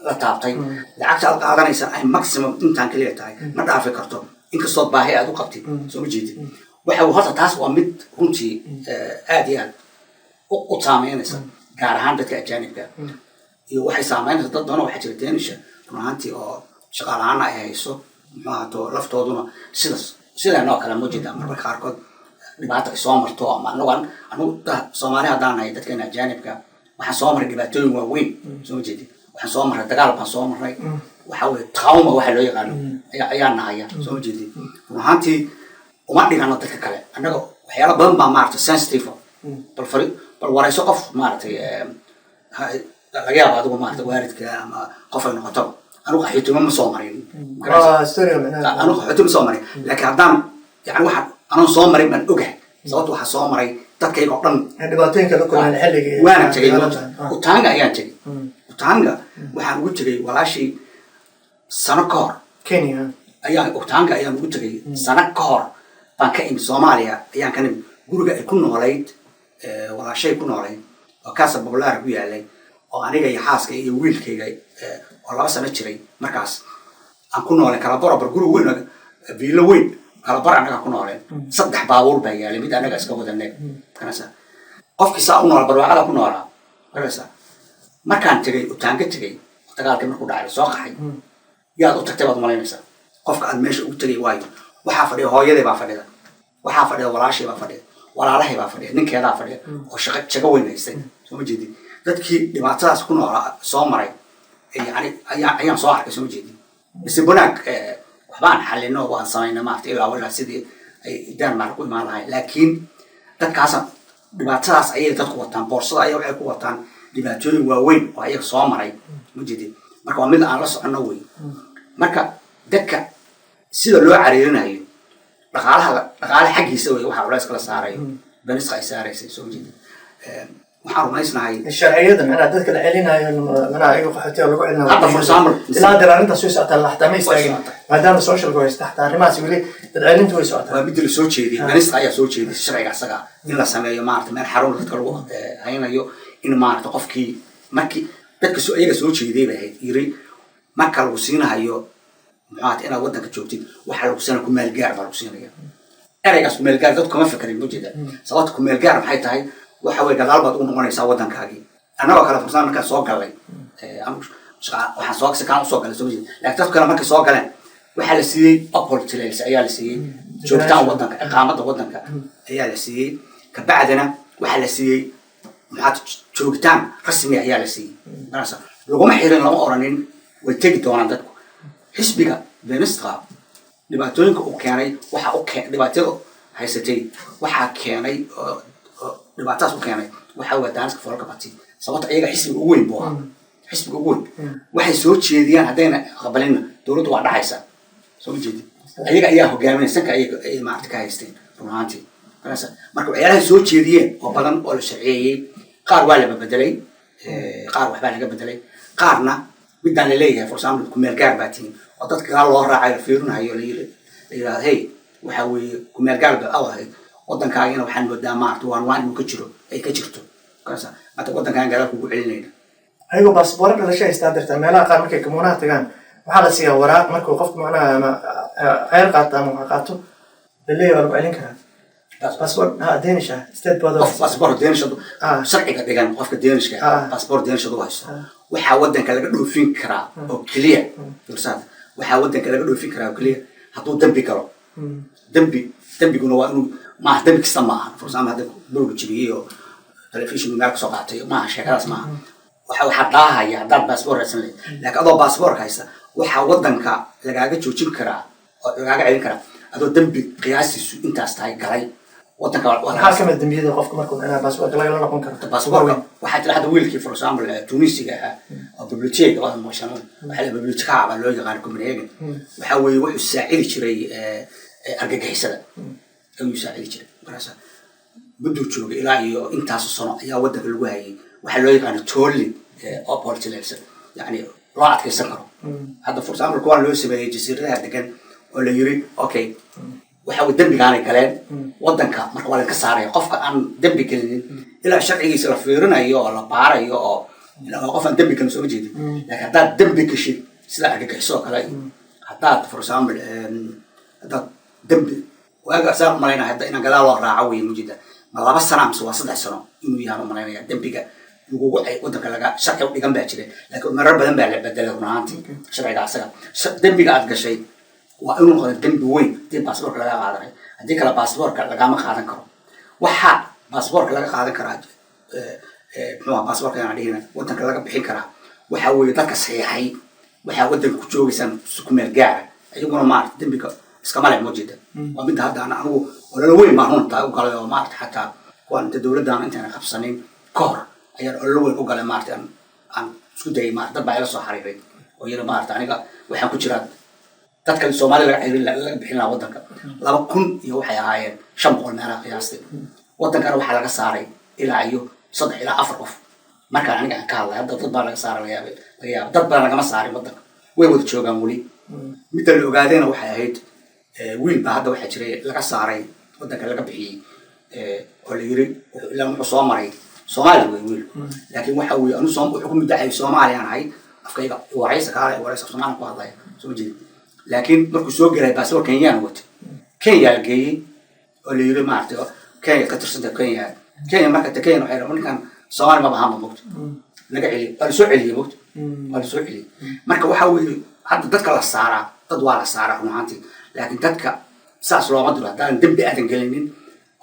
la taabtay, lacagta aad qaadanaysa ay maximum intaan keliya tahay, ma dhaafi karto, inkastood baahi aad u qabtid, soo ma jeedid? Waxa horta taas waa mid runtii aad iyo aad u saameynaysa, gaar ahaan dadka ajaanibka. Iyo waxay saameynaysa dad badan oo waxaa jira Danisha run ahaantii oo shaqaalahaana ay hayso, muxuu ahaato, laftooduna sidas sidaan oo kale, ma jeeda, marmarka qaarkood dhibaata ay soo marto. Ama anagu anagu Soomaali haddaan nahay, dadkeena ajaanibka waxaan soo maray dhibaatooyin waaweyn, soo ma jeedid? Waxaan soo marray dagaal baan soo marray. Waxa weye trauma waxa loo yaqaano ayaa nahaya, soo ma jeedid? Run ahaantii uma dhigano dadka kale. Annaga waxyaalo badan baa, maaragtay, sensitive. Bal fari, bal warayso qof, maaragtay, laga yaabo adigu, maaragtay, waalidka ama qof ay noqoto. Anigu qaxootimo ma soo marin. Waa story macnaha. Anigu qaxootimo soo marin, laakiin haddaan yani waxaan anoon soo marin baan ogahay sababta waxaa soo maray dadkayga oo dhan. Dhibaatooyinka la kulmeen xilligii. Waana tegay. Dagaalada. Utanga ayaan tegay. Utanga waxaan ugu tegay walaashii sano ka hor. Kenya. Ayaan Utanga ayaan ugu tegay sano ka hor baan ka imid Soomaaliya, ayaan ka nimid guriga ay ku noolayd, walaashay ku noolayd oo Casa Popular ku yaalay, oo aniga iyo xaaska iyo wiilkayga oo 2 sano jiray markaas aan ku noolay kala baro bar guri weyn oo viilo weyn kala bar annaga ku nooleen. Saddex baabuur baa yaalay, mid annaga iska wadanay kanasa. Qofkii saa u nool barwaaqada ku noolaa markaasa markaan tegay, Utaanga tegay, dagaalkii markuu dhacay soo qaxay, yaad u tagtay baad umalaynaysaa qofka aad meesha ugu tegay? Waayo, waxaa fadhiya hooyaday baa fadhida, waxaa fadhida walaashay baa fadhida, walaalahay baa fadhiya, ninkeedaa fadhiya oo shaqo jago weyn haystay, soo ma jeedid? Dadkii dhibaatadaas ku noolaa soo maray yani ayaan soo arkay, soo ma jeedid? Mise wanaag waxbaan xalino, waan samayna, maarata, ilaa walaa sidii ay Denmark ku imaan lahayn. Laakiin dadkaasa dhibaatadaas ayay dadku wataan, boorsada ayaa waxay ku wataan dhibaatooyin waaweyn oo ayaga soo maray, ma jeedid? Marka waa mid aan la soconno wey. Marka dadka sida loo cariirinayo dhaqaalaha, dhaqaalaha xaggiisa wey waxaa culays kala saarayo, Venstre ay saaraysay, soo jeedid? Waxaan rumaysnahay Sharciyada macnaha dadka la celinayo, macnaha iyaga qaxootiga lagu celinayo. Hadda, for example, ilaa hadda arrintaas way socotaa, xataa ma istaagin. Socotaa. Maadaama socialka haysta, xataa arrimahaas weli dad celintu way socotaa. Waa midda la soo jeediyey, Venstre ayaa soo jeediyey sharciga asaga in la sameeyo, maarata, meel xarun dadka lagu haynayo, in maarata qofkii markii dadka soo iyaga soo jeediyey bay ahayd, yiri marka lagu siinahayo, muxuu ahaata, inaad waddanka joogtid, waxaa lagu siinaya kumeel gaar baa lagu siinaya. Ereygaas kumeel gaar dadku kama fekerin, ma jeeda sababta kumeel gaar maxay tahay. Waxa weye gadaal baad ugu noqonaysaa waddankaagii. Annagoo kale fursaan markaan soo galay, waxaan soo si kaan usoo galay, soo ma jeeda, laakiin dadku kale markay soo galeen waxaa la siiyey opportunities ayaa la siiyey, joogtaan waddanka, iqaamada waddanka ayaa la siiyey. Kabacdina waxaa la siiyey, maxaa, joogitaan rasmi ayaa la siiyey. Markaas laguma xirin, lama oranin way tegi doonaan dadku. Xisbiga Venstre dhibaatooyinka uu keenay, waxa u keen dhibaatada haysatay, waxaa keenay oo dhibaatadaas u keenay waxaa waa Dansk Folkeparti, sababta iyaga xisbiga ugu weyn buu ahaa. Xisbiga ugu weyn waxay soo jeediyaan haddayna aqbalinna dowladdu waa dhacaysa, soo ma jeedin? Ayaga ayaa hogaaminay sanka, ayaga ay maarata ka haysteen run ahaantii. Marka waxyaalahay soo jeediyeen oo badan oo la sharciyeeyey, qaar waa la bedelay, qaar waxbaa laga bedelay, qaarna midaan la leeyahay, for example, kumeel gaar baa tihiin oo dadka gadaal loo raacayo, la fiirinayo, la yiri, la yidhahdo, "Hey, waxa weeye kumeel gaar ba aw ahayd waddankaagina, waxaan moodaa maarata waan waan inuu ka jiro ay ka jirto." Markaas maanta waddankaan gadaal kugu celinayna. Ayagoo baasbooro dhalasho haystaa dirta, meelaha qaar markay kamuunaha tagaan waxaa la siiyaa waraaq markuu qofku macnaha ama ceyr qaato ama wax qaato, laleeyahay waa lagu celin karaa. Baasboor ha Danish ah state board. Qof baasboor Danish sharciga dhigan, qofka Danishka baasboor Danish u haysto, waxaa waddanka laga dhoofin karaa oo keliya, fiirsaad, waxaa waddanka laga dhoofin karaa oo keliya hadduu dembi galo. Dembiguna waa inuu maaha dembi kasta maaha. For example, hadda buruga jibiyey oo telefishin meel kasoo qaatay maaha, sheekadaas maaha. Waxaa dhaahaya haddaad baasboor haysan lahayd, laakiin adoo baasboorka haysta waxaa waddanka lagaaga joojin karaa oo lagaaga celin karaa adoo dembi qiyaastiisu intaas tahay galay waddanka waa Maxaa kamid dembiyada qofka markuu macnaha baasboorka lagala noqon karo? Baasboorka waxaa jira hadda wiilkii, for example, Tunisiga ahaa oo biblioteca waa maqashan, waxaa la biblioteca baa loo yaqaan Copenhagen, waxaa weeye wuxuu saacidi jiray argagixisada ayuu saacidi jiray. Markaas mudduu joogay, ilaa iyo intaas sano ayaa waddanka lagu hayay. Waxaa loo yaqaano tålelig opholdstilladelse, yani loo adkaysan karo. Hadda, for example, kuwaan loo sameeyey jasiiradaha degan oo la yiri, okay, waxa way dembigaanay galeen, waddanka marka waa laga saaraya. Qofka aan dembi gelinin ilaa sharcigiisa la fiirinayo oo la baarayo, oo ilaa qof aan dembi gelin, soo ma jeedin? Laakiin haddaad dembi geshid sida argagixiso oo kale, haddaad, for example, haddaad dembi waaga saan umalaynaya hadda inaan gadaal loo raaco wey mujida, ma 2 sano mise waa 3 sano inuu yahaan umalaynaya dembiga lagugu waddanka laga sharci u dhigan baa jira, laakiin marar badan baa la bedelay run ahaantii sharciga asaga. Dembiga aad gashay waa inuu noqdo dembi weyn haddii baasboorka laga qaadanayo. Haddii kale baasboorka lagama qaadan karo. Waxaa baasboorka laga qaadan karaa, muxuu ahaa, baasboorka aan dhihina, waddanka laga bixin karaa, waxaa weeye dadka saxiixay waxaa waddanka ku joogaysaan si ku meel gaara, iyaguna maarata dembiga iskama leh, ma jeeda? Waa midda hadda ana anigu ololo weyn baan runta u galay, oo maarata xataa kuwaan inta dowladdan intaana qabsanin ka hor ayaan ololo weyn u galay, maarata aan isku dayay, maarata dad baa ila soo xariiray oo yiri, maarata, aniga waxaan ku jiraa dadka Soomaaliya laga xiriirin laga bixin lahaa waddanka. 2000 iyo waxay ahaayeen 500 meelaha qiyaastay. Waddankana waxaa laga saaray ilaa iyo saddex ilaa afar qof markaan aniga aan ka hadlay. Hadda dad baa laga saaray, laga yaaba dad badan lagama saarin waddanka, way wada joogaan weli. Midda la ogaadayna waxay ahayd, wiil baa hadda waxaa jiray laga saaray waddanka, laga bixiyey, oo la yiri ilaa wuxuu soo maray Soomaali wey wiilku, laakiin waxa weeye anu soo wuxuu ku mudacay Soomaaliyaan ahay, afkayga waraysa kaale waraysa, Soomaalian ku hadlaya, soo ma jeedin? Laakiin markuu soo gelay baasboor Kenyaan watay, Kenya la geeyey oo la yiri, maaragtay, Kenya ka tirsanta Kenya. Kenya marka ta Kenya waxay dhahaan ninkan Soomaali maba ahaanba, mogto laga celiyey, waa la soo celiyey, mogto waa la soo celiyey. Marka waxa weeye hadda dadka la saaraa, dad waa la saaraa run ahaantii, laakiin dadka saas looma diro haddaan dembi aadan gelinin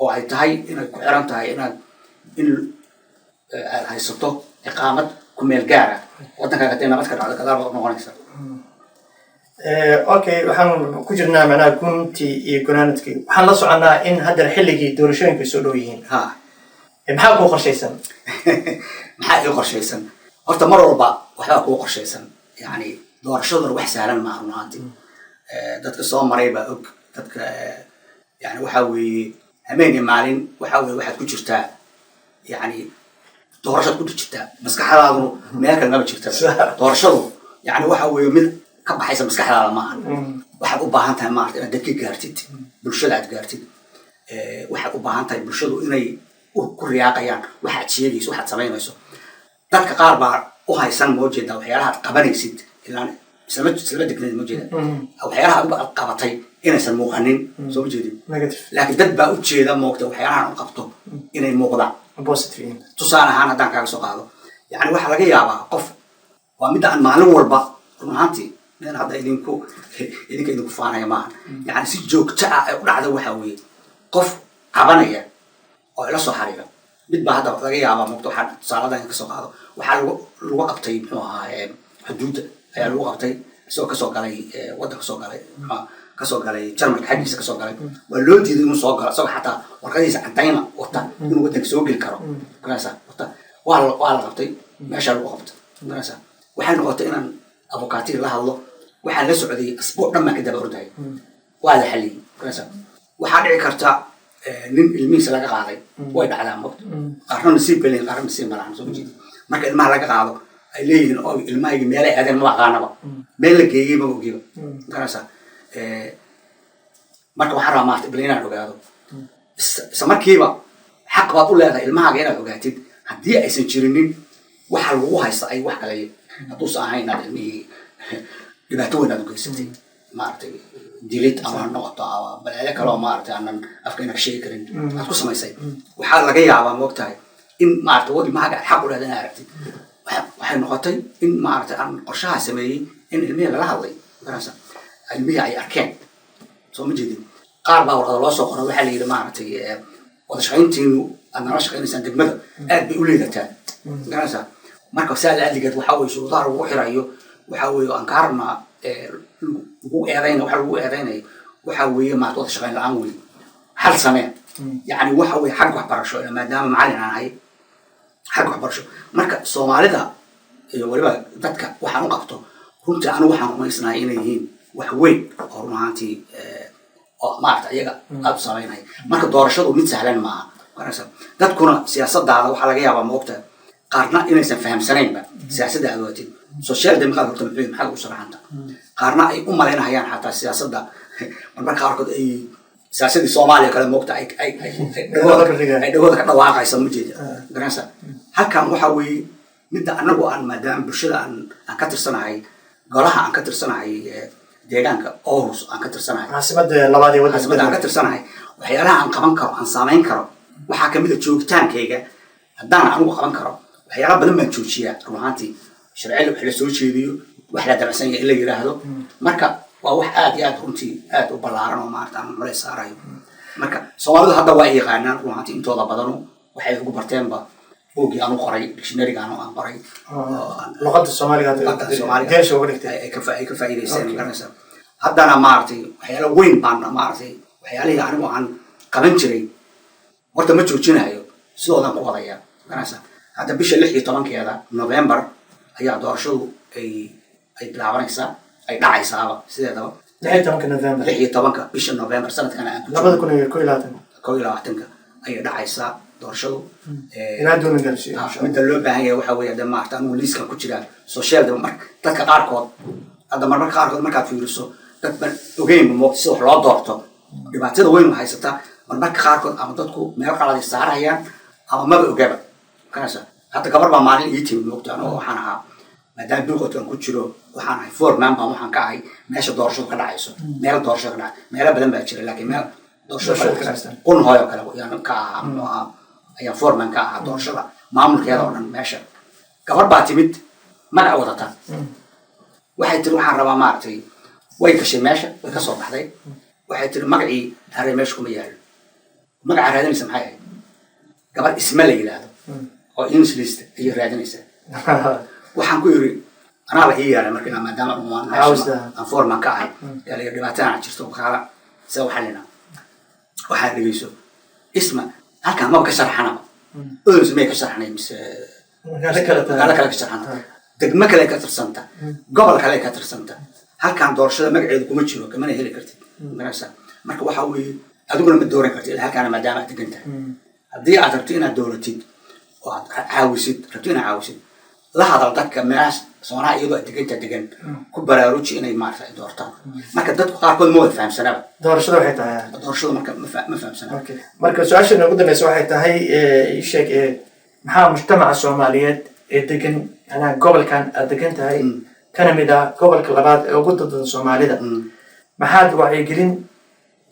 oo ay tahay inay ku xiran tahay inaad in aad haysato iqaamad ku meel gaara waddankaaga. Hadday nabad ka dhacdo gadaal baad u noqonaysa. Okay, waxaan ku jirnaa macnaha guntii iyo gunaanadkii. Waxaan la soconaa in haddana xilligii doorashooyinku ay soo dhow yihiin. Ha. Maxaa kuu qorshaysan? Maxaa ii qorshaysan? Horta mar walba waxbaa kuu qorshaysan, yani doorashaduna wax sahlan maaha run ahaantii. Dadka soo maray baa og. Dadka yani waxa weeye habeen iyo maalin waxa weye waxaad ku jirtaa yani Doorashaad ku jirtaa, maskaxdaadunu meel kale maba jirta. Doorashadu yani waxa weeye mid ka baxaysa maskaxdaada maaha. Waxaad u baahan tahay maarata inaad dadka gaartid, bulshada aad gaartid. Waxaad u baahan tahay bulshadu inay ku riyaaqayaan waxaad sheegayso, waxaad samaynayso. Dadka qaar baa u haysan, moo jeedaa, waxyaalaha aad qabanaysid ilaan islama degnayd, moo jeeda, waxyaalaha adigu aad qabatay inaysan muuqanin, soo ma jeedin? Negative. Laakiin dad baa u jeeda, moogta, waxyaalahan u qabto inay muuqdaan. Positive yihiin. Tusaale ahaan haddaan kaaga soo qaado, yani waxaa laga yaabaa qof waa midda aan maalin walba, run ahaantii, meel hadda idinku faanaya maaha, yani si joogto ah ay u dhacda, waxaa weeye qof cabanaya oo ila soo xariira. Mid baa hadda laga yaabaa, moogta, waxaa tusaaladan ka soo qaado, waxaa lagu qabtay, muxuu ahaa, xuduudda ayaa lagu qabtay isagoo kasoo galay waddan, kasoo galay, muxuu kasoo galay Jarmalka xaggiisa kasoo galay. Waa loo diiday inuu soo galo, isagoo xataa warqadiisa cadayna wata inuu waddanka soo geli karo garanaysaa wata. Waa la qabtay, meeshaa lagu qabtay, garanaysaa. Waxay noqotay inaan abukaatiga la hadlo. Waxaan la socday asbuuc dhan baan ka daba ordayay. Waa la xaliyey, garanaysaa. Waxaa dhici karta nin ilmihiisa laga qaaday. Way dhacdaa, mogta, qaarna nasiib bay leeyihin, qaarna nasiib ma lahan, soo ma jeedi? Marka ilmaha laga qaado ay leeyihiin oo ilmahaygi meelay aadeen maba aqaanaba, meel la geeyey maba ogiba, garanaysaa. Marka waxaan rabaa maarata bal inaan ogaado. Isla markiiba xaq baad u leedahay ilmahaaga inaad ogaatid haddii aysan jirinin waxa lagu haysta ay wax kale hadduusan ahayn inaad ilmihii dhibaato weyn aad u geysatay, maaragtay, dilid ama ha noqoto ama balaayo kale oo maaragtay aanan afkayna ka sheegi karin aad ku samaysay. Waxaa laga yaabaa, moogtahay, in maaragtay ilmahaaga aad xaq u leedahay inaad aragtid. Waxay noqotay in maaragtay aan qorshaha sameeyey in ilmihii lala hadlay, garanaysa, ilmihii ay arkeen, soo ma jeedin? Qaar baa warqada loo soo qoray. Waxaa la yidhi, maaragtay, wada shaqayntiinu aad nala shaqaynaysaan degmada aad bay u liidataa, garanaysaa. Marka saa la adligeed waxaa weye shuruudaha lagu xirayo waxaa weeye aan kaa rabnaa, lagu eedayna, waxa lagu eedaynayo waxaa weeye maarata wada shaqayn la-aan weeye. Hal samee, yacni waxa weeye xagga waxbarasho, maadaama macallin aan ahay xagga waxbarasho. Marka Soomaalida iyo weliba dadka waxaan u qabto, runtii anigu waxaan rumaysnahay inay yihiin wax weyn oo run ahaantii oo maarata iyaga aada u saameynaya. Marka doorashadu mid sahlan maaha, garanaysa. Dadkuna siyaasadaada waxaa laga yaabaa, maogta, qaarna inaysan fahamsanaynba siyaasadda aad waatid, social democrat horta muxuu yahay, maxaad ugu sharaxanta. Qaarna ay u malaynahayaan xataa siyaasadda marmarka qaarkood ay siyaasadii Soomaaliya kale, moogta, ay dhagooda ka dhigayaan. Ay dhagooda ka dhawaaqaysa, ma jeeda, garanaysa. Halkan waxaa weeye midda anagu aan maadaama bulshada aan ka tirsanahay, golaha aan ka tirsanahay, deegaanka Aarhus aan ka tirsanahay, caasimada labaad ee waddanka. Caasimada aan ka tirsanahay, waxyaalaha aan qaban karo, aan samayn karo, waxaa kamid a joogitaankayga. Haddaan anigu qaban karo waxyaala badan baan joojiyaa, run ahaantii, sharci wax la soo jeediyo, wax la damacsan yahay in la yiraahdo. Marka waa wax aad iyo aad runtii aad u ballaaran oo maarata aan culays saarayo. Marka Soomaalidu hadda waa ay yaqaanaan, run ahaantii, intooda badanu waxay ugu barteenba buuggii aan u qoray, dictionaryga aan qoray oo luqadda Soomaaliga. Luqadda Soomaaliga. Geesha uga dhigtay. Ay ka faa'iidaysteen, garanaysaa. Haddana maaragtay waxyaalo weyn baan maaragtay waxyaalihii anigu aan qaban jiray horta ma joojinayo, sidoodan ku wadaya, garanaysaa. Hadda bisha 16-keeda November ayaa doorashadu ay bilaabanaysaa, ay dhacaysaaba sideedaba. 16-ka November. 16-ka bisha November sanadkan aan ku 2021. 21-ka ayay dhacaysaa doorashadu. Ilaa doona gaarsiiyo, insha Allah. Midda loo baahan yahay waxaa weeye de maarata anigu liiskan ku jiraa social de. Mar dadka qaarkood hadda marmarka qaarkood markaad fiiriso dad ban ogeynba, moogta, sida wax loo doorto, dhibaatada weyn haysata marmarka qaarkood ama dadku meel qaladay saarayaan ama maba ogaba, garanaysa. Hadda gabar baa maalin ii timid, moogta, anoo waxaan ahaa, maadaama byråd aan ku jiro, waxaan ahay formand baan waxaan ka ahay meesha doorashadu ka dhacayso. Meel doorashada ka dhacay meelo badan baa jira, laakiin meel doorashada ka Doorashada ka dhacayso dhacaysa. Qun hooyo kale ayaan ka ahaa, muxuu ahaa, ayaan formand ka ahaa doorashada maamulkeeda oo dhan meesha. Gabar baa timid magac wadata. Waxay tiri, waxaan rabaa, maaragtay, way gashay meesha, way kasoo baxday. Waxay tiri, magacii hare meesha kuma yaalo. Magacaa raadinaysa maxay ahayd? Gabar isma la yidhaahdo oo Enhedslisten ayay raadinaysaa. Waxaan ku yiri, anaa la ii yeeray marka maadaama Caawista. aan formand ka ahay, yaa la yidhi, dhibaatadana jirto kaala sida waxaa lina waxaa dhegeyso isma halkaan maba ka sharxanaba, Odense miyay ka sharxanay mise magaalo kale tahay. Magaalo kale ka sharxanta, degmo kale ka tirsanta, gobol kale ka tirsanta. Halkaan doorashada magaceedu kuma jiro, kamana heli kartid, magaraysaa. Marka waxa weeye adiguna ma dooran kartid ilaa halkaana maadaama aad degan tahay. Haddii aad rabto inaad dooratid Oo aad caawisid, rabto inaad caawisid, la hadal dadka meelahaas soonaha iyadoo aad deganta degan, ku baraaruji inay maarata ay doortaan. Marka dadku qaarkood ma wada fahamsanaba doorashada waxay tahay. Doorashada marka ma fahamsanaba. Okay, marka su-aasha ugu dambeysa waxay tahay, ii sheeg, maxaa mujtamaca Soomaaliyeed ee degan, macnaha gobolkan aad degan tahay, kana mid ah gobolka labaad ee ugu daddan Soomaalida, maxaad wacyigelin,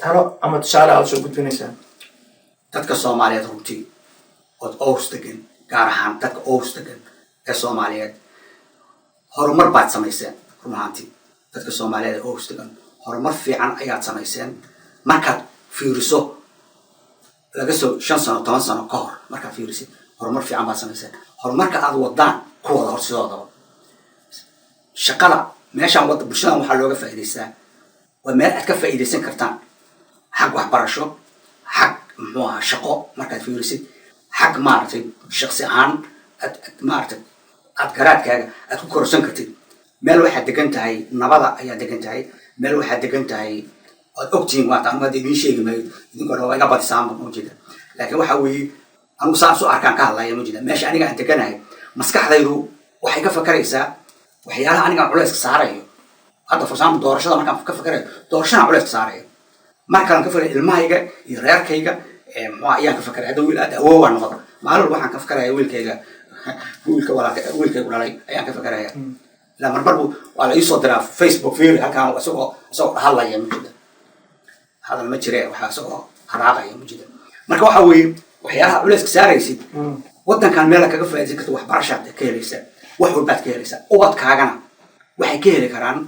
talo ama tusaale aad usoo gudbinaysaa? Dadka Soomaaliyeed runtii ood Aarhus degan, gaar ahaan dadka Aarhus degan ee Soomaaliyeed, horumar baad samayseen. Run ahaantii dadka Soomaaliyeed ee Aarhus degan horumar fiican ayaad samayseen. Markaad fiiriso laga soo 5 sano, 10 sano ka hor markaad fiirisid, horumar fiican baad samayseen. Horumarka aad wadaan ku wada hor sidoodaba shaqada meeshaan wada bulshadan waxaa looga faa'iidaystaa, waa meel aad ka faa'iidaysan kartaan xag waxbarasho, xag muxuu ahaa shaqo markaad fiirisid, xag maaragtay shaqsi ahaan aad maaragtay aad garaadkaaga aad ku kororsan kartid. Meel waxaad degan tahay nabada ayaa degan tahay, meel waxaad degan tahay waad ogtihiin. Waata anigu hadda idiin sheegi maayo, idinkoo dhan waa iga badisaanba ma jeeda, laakiin waxa weeye anigu saan su arkaan ka hadlaya ma jeeda. Meesha aniga aan deganahay maskaxdaydu waxay ka fakaraysaa waxyaalaha aniga aan culayska saarayo. Hadda for example doorashada markaan ka fakarayo, doorashadaan culayska saarayo, markaan ka fakaraya ilmahayga iyo reerkayga, muxuu ayaan ka fakaraya. Hadda wiil aad awoowaa noqda, maalin walba waxaan ka fakaraya wiilkayga, wiilka walaalka wiilkaygu dhalay ayaan ka fakaraya. Ilaa marmar bu waa la iisoo diraa Facebook, fiiri halkaan, isagoo hadlaya ma jida, hadal ma jire, waxaa isagoo haraaqaya ma jida. Marka waxa weeye waxyaalaha culayska saaraysid waddankan meela kaga faa'iidaysan karta, waxbarashaad ka helaysaa, wax walbaad ka helaysaa. Ubadkaagana waxay ka heli karaan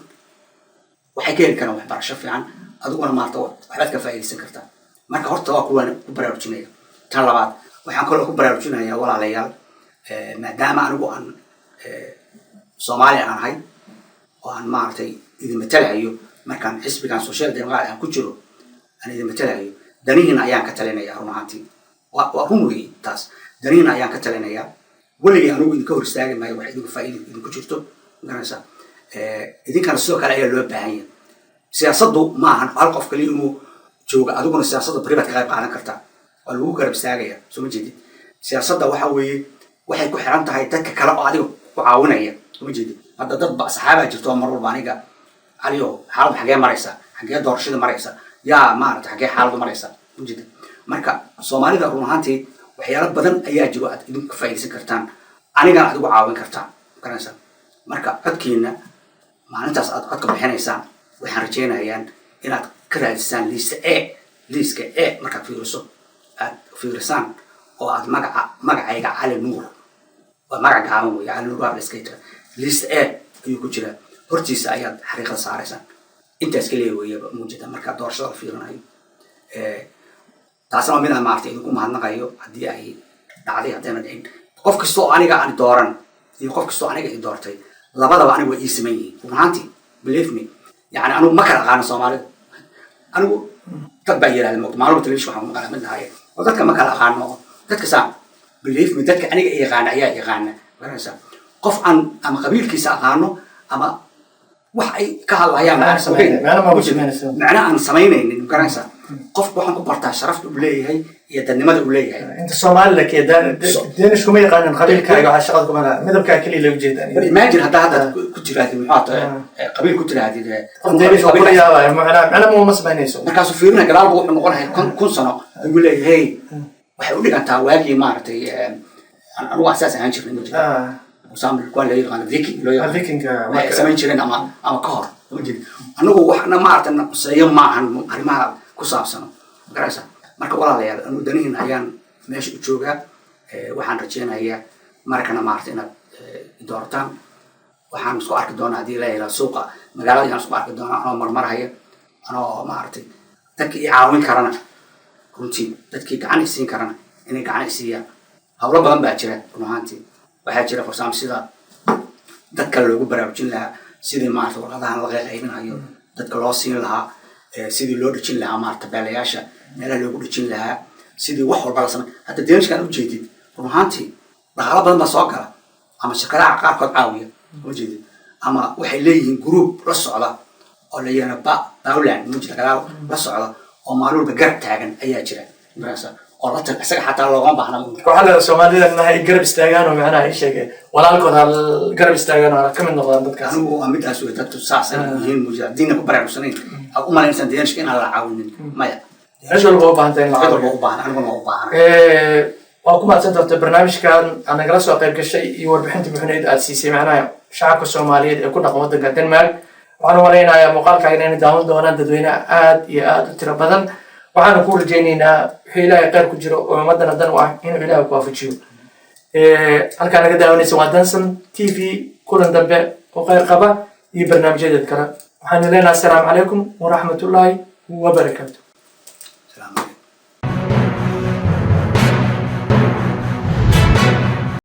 waxbarasho fiican, adiguna maarta waxbaad ka faa'iidaysan kartaa. Marka horta waa kuwaan ku baraarujinaya. Tan labaad waxaan kaloo ku baraarujinaya, walaalayaal, maadaama anigu aan Soomaali aan ahay oo aan maaragtay idin matalahayo, markaan xisbigan Social Democrat aan ku jiro aan idin matalahayo, danihiina ayaan ka talinaya. Run ahaantii waa run weeye taas, danihiina ayaan ka talinaya. Weligay anigu idinka hor istaagi maayo wax idinku faa'iida idinku jirto, magaranaysaa. Idinkana sidoo kale ayaa loo baahan yahay. Siyaasaddu ma ahan hal qof kaliya inuu jooga. Adiguna siyaasadda bari baad ka qayb qaadan kartaa, waa lagu garab istaagaya, soo ma jeedid? Siyaasadda waxa weeye waxay ku xiran tahay dadka kale oo adiga ku caawinaya, soo ma jeedid? Hadda dad ba saxaabaa jirto oo mar walba aniga, "Caliyo, xaaladdu xagee maraysa? Xagee doorashada maraysa? Yaa maarata xagee xaaladdu maraysa?" Ma jeedid? Marka Soomaalida run ahaantii waxyaalo badan ayaa jiro aad idinku ka faa'iidaysan kartaan, anigana adigu caawin kartaan, garanaysaa. Marka codkiina maalintaas aad codka bixinaysaan, waxaan rajeynayaan inaad ka raadisaan liista E, liiska E markaad fiiriso, aad fiirisaan oo aad magacayga Cali Nuur, waa magac gaaban wey, Cali Nuur waa la iska yidhaa, liista E ayuu ku jiraa, hortiisa ayaad xariiqada saaraysaan. Intaas keliya weeyaba muujida marka doorashada la fiirinayo. Taasna waa mid aan maaragtay idinku mahadnaqayo haddii ay dhacday, haddayna dhicin. Qof kasta oo aniga aan dooran iyo qof kasta oo aniga i doortay, labadaba anigu waa ii siman yihiin run ahaantii. Believe me, yani anigu ma kala aqaano Soomaalida. Anigu dad baa yirahda mogta maalmo telefishin waxaan ku maqalaa mid lahaye oo dadka ma kala aqaano oo dadka saa. Believe me, dadka aniga i yaqaana ayaa yaqaana, garanaysaa. Qof aan ama qabiilkiisa aqaano ama wax ay ka hadlayaan Macna aan samaynaynin. Macna ma samaynayso. Macna aan samaynaynin, garanaysaa. Qofku waxaan ku bartaa sharafta uu leeyahay iyo dadnimada uu leeyahay. Inta Soomaalila kee Danish kuma yaqaanin qabiilkaaga, waxaa shaqada kuma laha, midabkaa keliya lagu jeedaan. But imagine haddaa hadda ku tirahdid muxuu ahaa qabiil ku tirahdid Qof Danish oo kula yaabaya, macna ma samaynayso. Markaasuu fiirina gadaalba wuxuu noqonahay 1000 sano ayuu leeyahay. Hey, waxay u dhigantaa waagii maaragtay anigu asaas ahaan jirnay ma jira example kuwa loo yaqaano Viking loo yaqaano. Vikinga. Waxay samayn jireen ama ka hor ma jirin. Anigu waxna maaragtay na quseeyo ma ahan arrimaha ku saabsano, magaraysa. Marka walaalayaal, anigu danihiin ayaan meesha u joogaa. Waxaan rajeynayaa markana maaragtay inaad doorataan. Waxaan isku arki doonaa haddii la yidhaha suuqa magaalada ayaan isku arki doonaa anoo marmarhaya, anoo maaragtay dadkii i caawin karana, runtii dadkii gacan isiin karana inay gacan isiiyaan. Hawlo badan baa jira run ahaantii. Waxaa jira farsaamo sida dadka loogu baraarujin lahaa, sidii maarata warqadahan la qaybinayo dadka loo siin lahaa, sidii loo dhejin lahaa maarata beelayaasha meelaha loogu dhejin lahaa, sidii wax walba la samay. Hadda Danishkan ujeedid run ahaantii dhaqaalo badan baa soo gala, ama shirkadaha qaarkood caawiya ujeedid, ama waxay leeyihiin group la socda oo la yihahdo bowland mujida gadaal la socda oo maalin walba garab taagan ayaa jira markaasa. Oo la isaga xataa loogama baahna. Waxaa leedahay Soomaalida nahay garab istaagaan oo macnaha ii sheegay walaalkood ha garab istaagaan oo ha ka mid noqdaan dadkaas. Anigu waa midaas wey. Dadku saas ay yihiin muujida diinna ku baraarugsanayn aad u malaynaysan Danishka inaan la caawinin. Maya. Cid walba u baahan tahay in la Cid walba caawiyo. U baahan, aniguna waa u baahan. Waa ku mahadsan doonta barnaamijkan aad nagala soo qayb gashay iyo warbixinta buxuneyd aad siisay macnaha shacabka Soomaaliyeed ee ku dhaqan waddanka Denmark. Waxaan u malaynayaa muuqaalkaaga inay daawan doonaan dadweyne aad iyo aad u tiro badan. Waxaanu ku rajaynaynaa wixii Ilaahay khayr ku jiro oo ummadana dan u ah inuu Ilaahay ku waafajiyo. Halkaa naga daawanaysa waa Danson TV. Kulan dambe oo khayr qaba iyo barnaamijyadeed kale waxaanu leenahay asalaamu calaykum waraxmatullaahi wabarakaatu. Salaam.